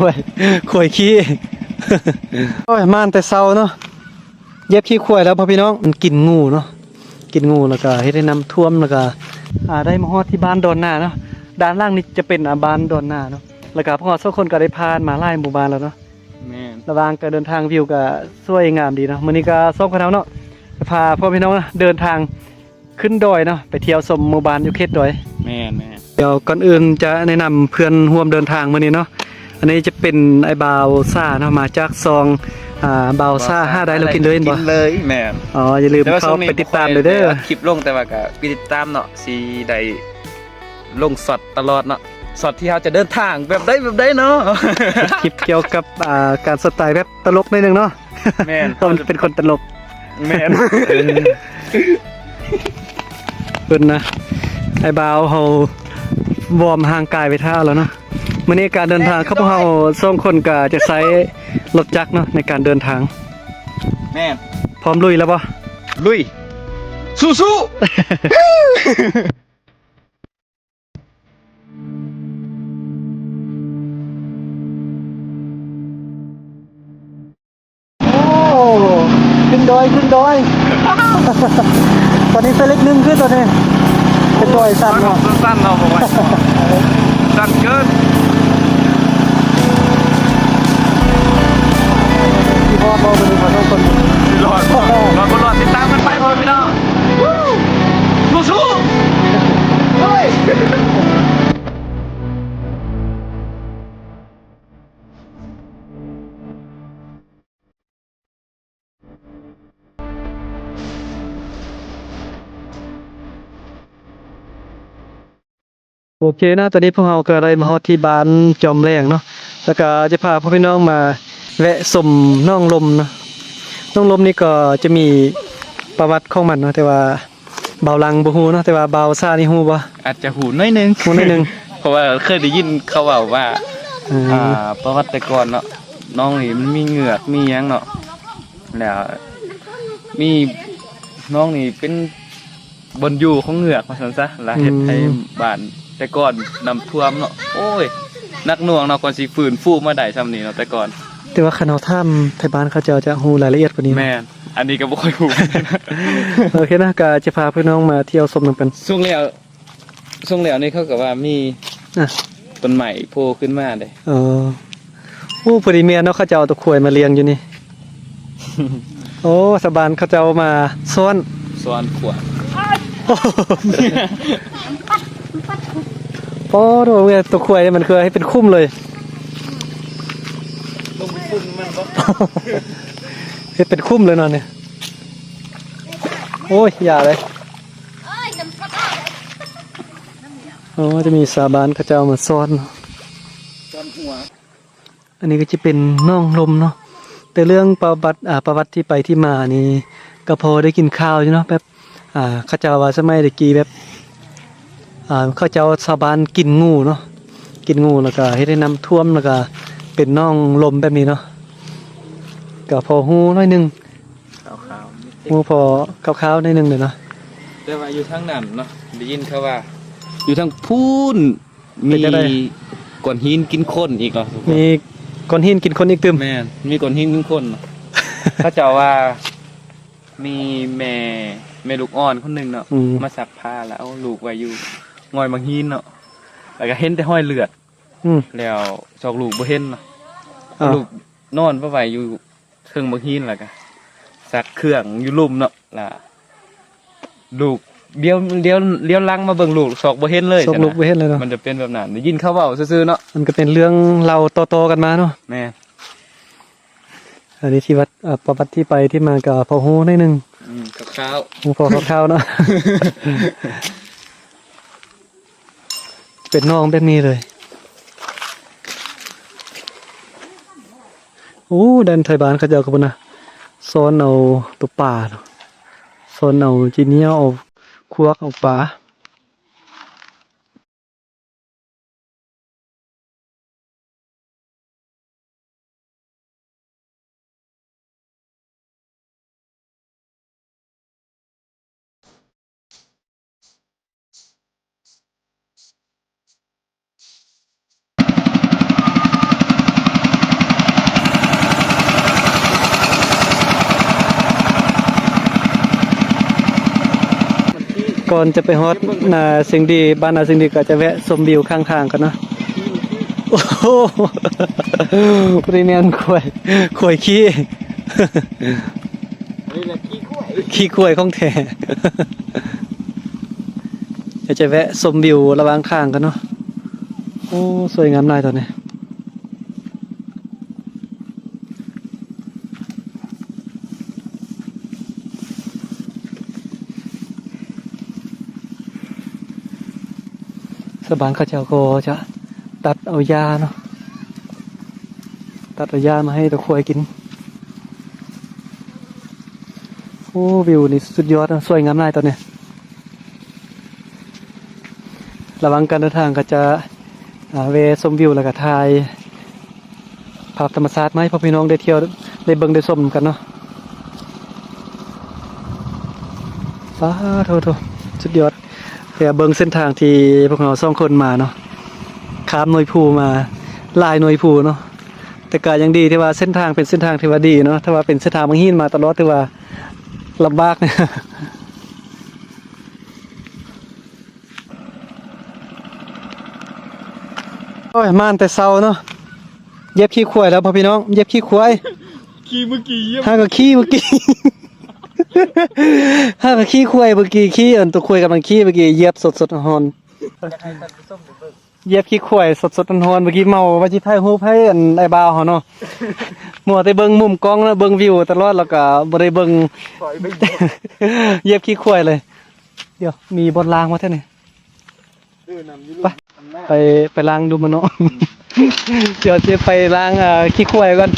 ໂອ້ຍ ຄວາຍຂີ້ ໂອ້ຍ ມາແຕ່ເຊົ້າເນາະ ຢຽບຂີ້ຄວາຍແລ້ວພໍ່ພີ່ນ້ອງ ມັນກິນງູເນາະ ກິນງູ ແລ້ວກະເຮັດໃຫ້ນ້ຳຖ້ວມ ແລ້ວກະ ອ່າ ໄດ້ມາຮອດທີ່ບ້ານດອນໜາເນາະ ດ້ານຫຼັງນີ້ຈະເປັນ ອ່າ ບ້ານດອນໜາເນາະ ແລ້ວກະພວກເຮົາສອງຄົນກະໄດ້ຜ່ານມາຫຼາຍໝູ່ບ້ານແລ້ວເນາະ ແມ່ນ ລະຫວ່າງການເດີນທາງ ວິວກະສວຍງາມດີເນາະ ມື້ນີ້ກະສອງຄົນເຮົາເນາະ ຈະພາພໍ່ພີ່ນ້ອງເດີນທາງ ຂຶ້ນດອຍເນາະ ໄປທ່ຽວຊົມໝູ່ບ້ານຢູ່ເຂດດອຍ ແມ່ນໆ ດຽວກ່ອນອື່ນຈະແນະນຳເພື່ອນຮ່ວມເດີນທາງມື້ນີ້ເນາະ ອັນນີ້ຈະເປັນອ້າຍບ່າວຊາເນາະ ມາຈາກຊ່ອງ ອ່າ ບ່າວຊາຫາໄດ້ແລ້ວກິນເລີຍແມ່ນບໍ່? ກິນເລີຍ ແມ່ນ ອໍ ຢ່າລືມເຂົ້າໄປຕິດຕາມເດີ ແຕ່ວ່າຊ່ວງນີ້ບໍ່ຄ່ອຍ ບໍ່ຄ່ອຍໄດ້ເກັບລົງ ແຕ່ວ່າກະໄປຕິດຕາມເນາະ ຊິໄດ້ລົງຊັອດຕະຫຼອດເນາະ ຊັອດທີ່ເຮົາຈະເດີນທາງແບບໃດແບບໃດເນາະ ເຮັດຄລິບກ່ຽວກັບ ອ່າ ການສະໄຕແບບ ຕະຫຼົກໜ້ອຍໜຶ່ງເນາະ ແມ່ນ ເຮົາເປັນຄົນຕະຫຼົກ ແມ່ນ ເອີ ເພິ່ນນະ ອ້າຍບ່າວເຮົາວອມຮ່າງກາຍໄວ້ຖ້າແລ້ວເນາະ ມື້ນີ້ການເດີນທາງຂອງພວກເຮົາສອງຄົນກະຈະໃຊ້ລົດຈັກເນາະ ໃນການເດີນທາງ ແມ່ນ ພ້ອມລຸຍແລ້ວບໍ່? ລຸຍ ສູ້ໆ. ໂອ້ ຂຶ້ນດອຍ ຂຶ້ນດອຍ ຕອນນີ້ເປັນເລກໜຶ່ງຂຶ້ນຕອນນີ້ ເປັນດອຍສັ້ນເນາະ ໂອ້ຍ ສັ້ນເນາະ ບອກວ່າສັ້ນເກີນ ຊິຮອດບໍ່ມື້ນີ້ ຂໍໂທດກ່ອນ ຊິຮອດບໍ່ ຮອດບໍ່ຮອດ ຕິດຕາມກັນໄປ ພໍ່ແມ່ພີ່ນ້ອງ. ສູ້ໆ ເຮີ້ຍ ໂອເຄເນາະ ຕອນນີ້ພວກເຮົາກະໄດ້ມາຮອດທີ່ບ້ານຈອມແຫຼງເນາະ ແລ້ວກະຈະພາພໍ່ແມ່ພີ່ນ້ອງມາແວະຊົມໜອງລົມເນາະ ໜອງລົມນີ້ກໍຈະມີປະຫວັດຂອງມັນເນາະ ແຕ່ວ່າບ່າວຫຼັງບໍ່ຮູ້ເນາະ ແຕ່ວ່າບ່າວຊານີ້ຮູ້ບໍ່? ອາດຈະຮູ້ໜ້ອຍໜຶ່ງ ຮູ້ໜ້ອຍໜຶ່ງ ເພາະວ່າເຄີຍໄດ້ຍິນເຂົາເວົ້າວ່າ ອືມ ອ່າ ປະຫວັດແຕ່ກ່ອນເນາະ ໜອງນີ້ມັນມີເງືອກມີຫຍັງເນາະ ແລ້ວມີ ໜອງນີ້ເປັນ ບ່ອນຢູ່ຂອງເງືອກວ່າຊັ້ນຊະ ລະເຮັດໃຫ້ ອືມ ບ້ານແຕ່ກ່ອນນ້ຳຖ້ວມເນາະ ໂອ້ຍ ໜັກໜ່ວງເນາະ ກວ່າຊິຟື້ນຟູມາໄດ້ຊ່ຳນີ້ເນາະ ແຕ່ກ່ອນ ແຕ່ວ່າຄັນເຮົາຖາມໄທບ້ານເຂົາເຈົ້າຈະຮູ້ລາຍລະອຽດກວ່ານີ້ ແມ່ນ ອັນນີ້ກໍບໍ່ຄ່ອຍຮູ້ ໂອເຄນະ ກໍຈະພາພີ່ນ້ອງມາທ່ຽວຊົມນຳກັນ ຊ່ວງແລ້ວ ຊ່ວງແລ້ວນີ້ເຂົາກໍວ່າມີ ອ່ະ ຕົ້ນໄມ້ໂພຂຶ້ນມາເດ້ ເອີ ໂອ້ ພໍດີແມ່ນເນາະ ເຂົາເຈົ້າເອົາຕົວຄວາຍມາລ້ຽງຢູ່ນີ້ ໂອ້ ຊາວບ້ານເຂົາເຈົ້າມາຊ້ອນ ຊ້ອນຂວາຍ ໂອ້ໂຫ ໂອ້ໂຫ ຕົວຄວາຍມັນຄືເຮັດເປັນຂຸມເລີຍ ລົງໄປຂຸມມັນບໍ່ ເຮັດເປັນຂຸມເລີຍເນາະນີ້ ໂອ້ຍ ຢ່າເລີຍ ໂອ້ ຈະມີຊາວບ້ານເຂົາເຈົ້າມາຊ້ອນ ຊ້ອນຫົວ ອັນນີ້ກໍຈະເປັນໜອງລົມເນາະ ແຕ່ເລື່ອງປະຫວັດ ອ່າ ປະຫວັດທີ່ໄປທີ່ມານີ້ ກໍພໍໄດ້ຍິນຂ່າວຢູ່ເນາະ ແບບ ອ່າ ເຂົາເຈົ້າວ່າສະໄໝແຕ່ກີ້ແບບ ອ່າ ເຂົາເຈົ້າຊາວບ້ານກິນງູເນາະ ກິນງູ ແລ້ວກໍເຮັດໃຫ້ນ້ຳຖ້ວມ ແລ້ວກໍເປັນໜອງລົມແບບນີ້ເນາະ ກໍພໍຮູ້ໜ້ອຍໜຶ່ງ ຄາວໆ ຮູ້ພໍຄາວໆໜ້ອຍໜຶ່ງເລີຍເນາະ ແຕ່ວ່າຢູ່ທາງນັ້ນເນາະ ໄດ້ຍິນເຂົາວ່າ ຢູ່ທາງພຸ້ນ ມີ ເປັນຈັ່ງໃດ? ກ້ອນຫີນກິນຄົນອີກເນາະ ມີກ້ອນຫີນກິນຄົນອີກຕື່ມ ແມ່ນ ມີກ້ອນຫີນກິນຄົນ ເຂົາເຈົ້າວ່າ ມີແມ່ ແມ່ລູກອ່ອນຄົນໜຶ່ງເນາະ ອືມ ມາຊັກຜ້າ ແລ້ວເອົາລູກໄວ້ຢູ່ງ່ອຍໝາກຫີນເນາະ ແລ້ວກໍເຫັນແຕ່ຮອຍເລືອດ ອືມ ແລ້ວຊອກລູກບໍ່ເຫັນເນາະ ອ້າວ ລູກນອນໄປໄວ້ຢູ່ເທິງໝາກຫີນ ແລ້ວກໍຊັກເຄື່ອງຢູ່ລຸ່ມເນາະ ແລ້ວລູກ ດຽວ ດຽວ ດຽວຫຼັງມາເບິ່ງລູກ ຊອກບໍ່ເຫັນເລີຍ ຊອກລູກບໍ່ເຫັນເລີຍເນາະ ມັນຈະເປັນແບບນັ້ນ ໄດ້ຍິນເຂົາເວົ້າຊື່ໆເນາະ ມັນກໍເປັນເລື່ອງເລົ່າຕໍ່ໆກັນມາເນາະ ແມ່ນ ອັນນີ້ທີ່ວ່າ ເອີ ປະຫວັດທີ່ໄປທີ່ມາກໍພໍຮູ້ໜ້ອຍໜຶ່ງ ອືມ ຄ່າວໆ ຮູ້ພໍຄ່າວໆເນາະ ເປັນໜອງແບບນີ້ເລີຍ ໂອ້ ແດນໄທບ້ານເຂົາເຈົ້າກໍພຸ້ນນະ ຊ້ອນເອົາຕົວປາເນາະ ຊ້ອນເອົາຈີ່ເໜ່ຽວ ເອົາຄວກ ເອົາປາ. ກ່ອນຈະໄປຮອດນາເຊງດີ ບ້ານນາເຊງດີ ກໍຈະແວະຊົມວິວຂ້າງທາງກ່ອນເນາະ. ໂອ້ໂຫ ບໍ່ໄດ້ແມ່ນຄວາຍ ຄວາຍຂີ້ ອັນນີ້ແຫຼະຂີ້ຄວາຍ ຂີ້ຄວາຍຂອງແທ້. ດຽວຈະແວະຊົມວິວລະຫວ່າງທາງກ່ອນເນາະ. ໂອ້ ສວຍງາມຫຼາຍຕອນນີ້. ຊາວບ້ານເຂົາເຈົ້າກໍຈະຕັດເອົາຫຍ້າເນາະ ຕັດເອົາຫຍ້າມາໃຫ້ຕົວຄວາຍກິນ. ໂອ້ ວິວນີ້ສຸດຍອດເນາະ ສວຍງາມຫຼາຍຕອນນີ້. ລະຫວ່າງການເດີນທາງກໍຈະ ອາ ແວ່ຊົມວິວ ແລ້ວກໍຖ່າຍພາບທຳມະຊາດມາໃຫ້ພໍ່ພີ່ນ້ອງໄດ້ທ່ຽວ ໄດ້ເບິ່ງໄດ້ຊົມນຳກັນເນາະ. ປາໂທ້ໆ ສຸດຍອດ. ແຕ່ເບິ່ງເສັ້ນທາງທີ່ພວກເຮົາສອງຄົນມາເນາະ ຂ້າມໜ່ວຍພູມາ ຫຼາຍໜ່ວຍພູເນາະ. ແຕ່ກໍຍັງດີທີ່ວ່າເສັ້ນທາງເປັນເສັ້ນທາງທີ່ວ່າດີເນາະ ຖ້າວ່າເປັນເສັ້ນທາງບັກຫີນມາຕະຫຼອດ ຖືວ່າລຳບາກ. ໂອ້ຍ ມາແຕ່ເຊົ້າເນາະ ຢຽບຂີ້ຄວາຍແລ້ວພໍ່ພີ່ນ້ອງ ຢຽບຂີ້ຄວາຍ. ຂີ້ມື້ກີ້ ຫາກໍຂີ້ມື້ກີ້ ຫາກໍຂີ້ຄວາຍມື້ກີ້ ຂີ້ອັນຕົວຄວາຍກຳລັງຂີ້ມື້ກີ້ ຢຽບສົດໆຮ້ອນໆ. ຢຽບຂີ້ຄວາຍສົດໆຮ້ອນໆ ມື້ກີ້ເມົາວ່າຊິຖ່າຍຮູບໃຫ້ອັນອ້າຍບ່າວເຮົາເນາະ ມົວແຕ່ເບິ່ງມຸມກ້ອງເນາະ ເບິ່ງວິວຕະຫຼອດ ແລ້ວກໍບໍ່ໄດ້ເບິ່ງ ຢຽບຂີ້ຄວາຍເລີຍ. ດຽວ ມີບ່ອນລ້າງບໍ່ແທ້ນີ້? ເອີ ນ້ຳຢູ່ ໄປ ໄປ ໄປລ້າງດູມັນເນາະ ດຽວຊິໄປລ້າງ ເອີ ຂີ້ຄວາຍກ່ອນ.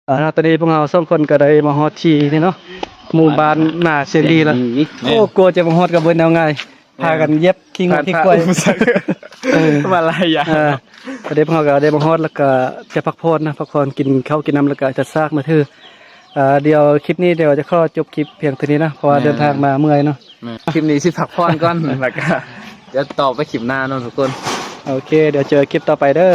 ອ່າ ຕອນນີ້ພວກເຮົາສອງຄົນກໍໄດ້ມາຮອດທີ່ນີ້ເນາະ ໝູ່ບ້ານນາເສລີແລ້ວ. ໂອ້ ກວ່າຈະມາຮອດກໍບໍ່ແມ່ນແນວງ່າຍ ພາກັນຢຽບຂີ້ງົວຂີ້ຄວາຍ ມາຫຼາຍຢ່າງ. ອ່າ ຕອນນີ້ພວກເຮົາກໍໄດ້ມາຮອດ ແລ້ວກໍຈະພັກຜ່ອນນະ ພັກຜ່ອນ ກິນເຂົ້າກິນນ້ຳ ແລ້ວກໍຈະຊາກມືຖື. ອ່າ ດຽວຄລິບນີ້ ດຽວຈະຂໍຈົບຄລິບພຽງເທົ່ານີ້ນະ ເພາະວ່າເດີນທາງມາເມື່ອຍເນາະ. ຄລິບນີ້ຊິພັກຜ່ອນກ່ອນ ແລ້ວກໍຈະຕໍ່ໄປຄລິບໜ້າເນາະທຸກຄົນ. ໂອເຄ ດຽວເຈີຄລິບຕໍ່ໄປເດີ.